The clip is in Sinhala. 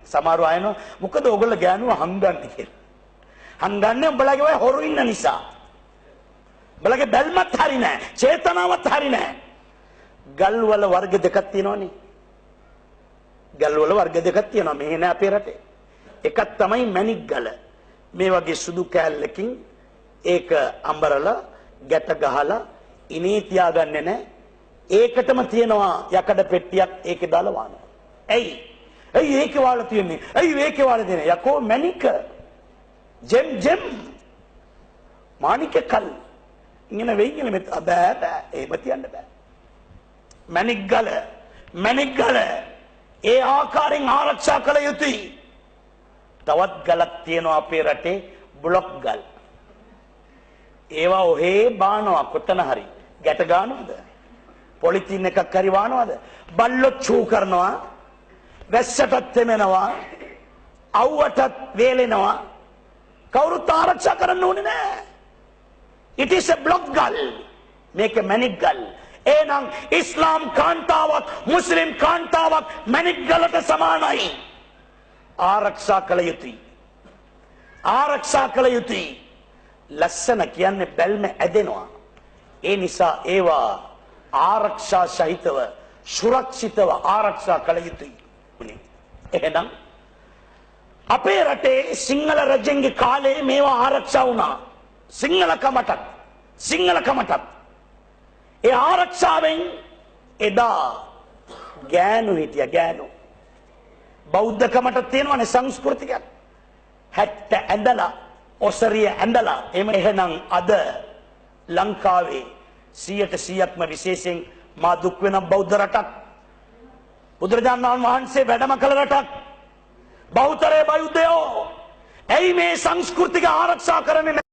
සමහරව අයනවා මොකද ඔයගොල්ලෝ ගෑනුව හංගන්නේ කියලා. හංගන්නේ උඹලගේ ඔය හොරු ඉන්න නිසා. උඹලගේ බැල්මත් හරි නෑ, චේතනාවත් හරි නෑ. ගල් වල වර්ග දෙකක් තියෙනවනේ. ගල් වල වර්ග දෙකක් තියෙනවා මෙහෙ නෑ අපේ රටේ. එකක් තමයි මැණික් ගල. මේ වගේ සුදු කෑල්ලකින් ඒක අඹරලා ගැට ගහලා ඉනේ තියාගන්නේ නෑ. ඒකටම තියෙනවා යකඩ පෙට්ටියක්, ඒකේ දාලා වහනවා. ඇයි? ඇයි ඒකේ වහලා තියෙන්නේ? ඇයි ඒකේ වහලා තියෙන්නේ? යකෝ මැණික. ජෙම් ජෙම් මාණික කල්. ඉගෙන වෙයිගෙන මෙත බෑ බෑ එහෙම තියන්න බෑ. මැණික් ගල, මැණික් ගල ඒ ආකාරයෙන් ආරක්ෂා කළ යුතුයි. තවත් ගලක් තියෙනවා අපේ රටේ, බ්ලොක් ගල්. ඒවා ඔහේ බානවා කොතන හරි. ගැට ගන්නවද? පොලිතින් එකක් හරි වානවද? බල්ලෝ චූ කරනවා, වැස්සටත් තෙමෙනවා, අව්වටත් වේලෙනවා. කවුරුත් ආරක්ෂා කරන්න ඕනේ නෑ. It is a block ගල්. මේක මැණික් ගල්. එහෙනම් ඉස්ලාම් කාන්තාවක්, මුස්ලිම් කාන්තාවක් මැණික් ගලට සමානයි. ආරක්ෂා කළ යුතුයි. ආරක්ෂා කළ යුතුයි. ලස්සන කියන්නේ බැල්ම ඇදෙනවා. ඒ නිසා ඒවා ආරක්ෂා සහිතව සුරක්ෂිතව ආරක්ෂා කළ යුතුයි. එහෙනම් අපේ රටේ සිංහල රජුන්ගේ කාලේ මේවා ආරක්ෂා වුණා. සිංහලකමටත් සිංහලකමටත් ඒ ආරක්ෂාවෙන් එදා ගෑනු හිටියා. ගෑනු බෞද්ධකමට තියෙනවනේ සංස්කෘතියක්. හැට්ට ඇඳලා ඔසරිය ඇඳලා එහෙම. එහෙනම් අද ලංකාවේ 100%ක්ම විශේෂයෙන් මා දුක් වෙන බෞද්ධ රටක්, බුදුරජාණන් වහන්සේ වැඩම කළ රටක්, බෞද්ධරේ බෞද්ධයෝ ඇයි මේ සංස්කෘතික ආරක්ෂා කරන්නේ?